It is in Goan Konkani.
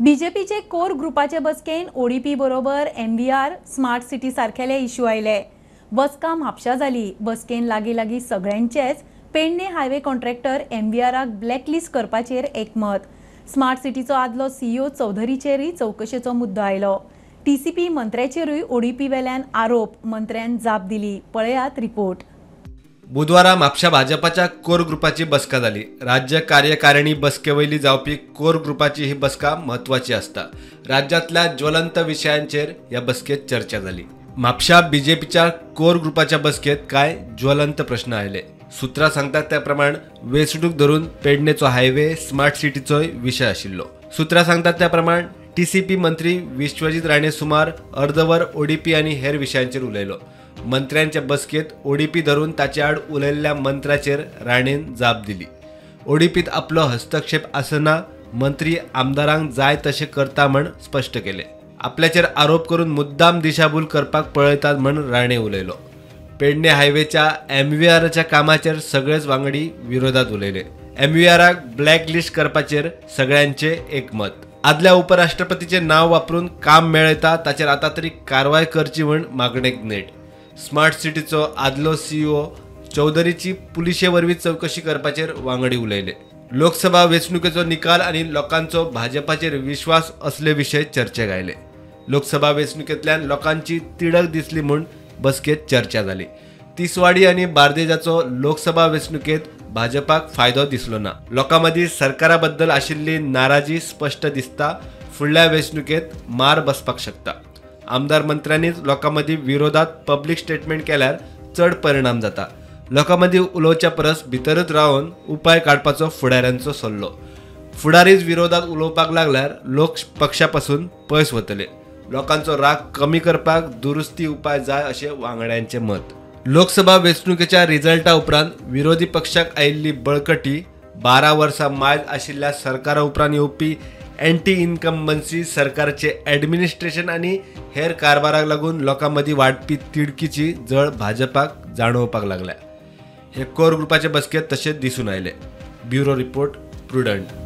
बीजेपीचे कोर ग्रुपाचे बसकेन ओडीपी बरोबर एमव्हीआर स्मार्ट सिटी सारकेले इश्यू आयले. बसका म्हापशा जाली. बसकेन लागीं लागीं सगळ्यांचेच पेडणे हायवे कॉन्ट्रॅक्टर एमव्हीआराक ब्लॅकलिस्ट करपाचेर एकमत. स्मार्ट सिटीचो आदलो सीईओ चौधरीचेरूय चवकशेचो मुद्दो आयलो. टीसीपी मंत्र्याचेरूय ओडीपी वेल्यान आरोप, मंत्र्यान जाप दिली. पळयात रिपोर्ट. बुधवारा म्हापशा भाजपाच्या कोर ग्रुपाची बसका जाली. राज्य कार्यकारिणी बसके वयली जावपी कोर ग्रुपाची ही बसका म्हत्वाची आसता. राज्यांतल्या ज्वलंत विशयांचेर ह्या बसकेत चर्चा जाली. म्हापशा बीजेपीच्या कोर ग्रुपाच्या बसकेत कांय ज्वलंत प्रश्न आयले. सूत्रां सांगतात त्या प्रमाण वेंचणूक धरून पेडणेचो हायवे, स्मार्ट सिटीचोय विशय आशिल्लो. सूत्रां सांगतात त्या प्रमाण टीसीपी मंत्री विश्वजीत राणे सुमार अर्दवर ओडीपी आनी हेर विशयांचेर उलयलो. मंत्र्यांच्या बसकेत ओडीपी धरून ताचे आड उलयल्ल्या मंत्र्याचेर राणेन जाप दिली. ओडीपीत आपलो हस्तक्षेप आसना, मंत्री आमदारांक जाय तशें करता म्हण स्पश्ट केले. आपल्याचेर आरोप करून मुद्दाम दिशाभूल करपाक पळयतात म्हण राणे उलयलो. पेडणे हायवेच्या एमव्हीआराच्या कामाचेर सगळेच वांगडी विरोधात उलयले. एमव्हीआराक ब्लॅकलिस्ट करपाचेर सगळ्यांचे एकमत. आदल्या उपराष्ट्रपतीचे नाव वापरून काम मेळयता ताचेर आतां तरी कारवाय करची म्हण मागणेक नेट. स्मार्ट सिटीचो आदलो सीईओ चौधरीची पुलिशे वरवीं चवकशी करपाचेर वांगडी उलयले. लोकसभा वेंचणुकेचो निकाल आनी लोकांचो भाजपाचेर विश्वास असले विशय चर्चेक आयले. लोकसभा वेंचणुकेंतल्यान लोकांची तिडक दिसली म्हूण बसकेत चर्चा जाली. तिसवाडी आनी बार्देजाचो लोकसभा वेंचणुकेत भाजपाक फायदो दिसलो ना. लोकां मदीं सरकारा बद्दल आशिल्ली नाराजी स्पश्ट दिसता. फुडल्या वेंचणुकेत मार बसपाक शकता. आमदार मंत्र्यांनीच लोकां मदीं विरोधात पब्लीक स्टेटमेंट केल्यार चड परिणाम जाता. लोकां मदीं उलोवच्या परस भितरच रावन उपाय काडपाचो फुडाऱ्यांचो सल्लो. फुडारीच विरोधात उलोवपाक लागल्यार लोक पक्षा पासून पयस वतले. लोकांचो राग कमी करपाक दुरुस्ती उपाय जाय अशें वांगड्यांचें मत. लोकसभा वेंचणुकेच्या रिजल्टा उपरांत विरोधी पक्षाक आयिल्ली बळकटी, 12 वर्सां मायज आशिल्ल्या सरकारा उपरांत येवपी एंटी इन्कम्बन्सी सरकारचे ॲडमिनिस्ट्रेशन आनी हेर कारभाराक लागून लोकां मदीं वाडपी तिडकीची जळ भाजपाक जाणवपाक लागल्या. हे कोर ग्रुपाचे बसकेत तशेंच दिसून आयले. Bureau report, Prudent.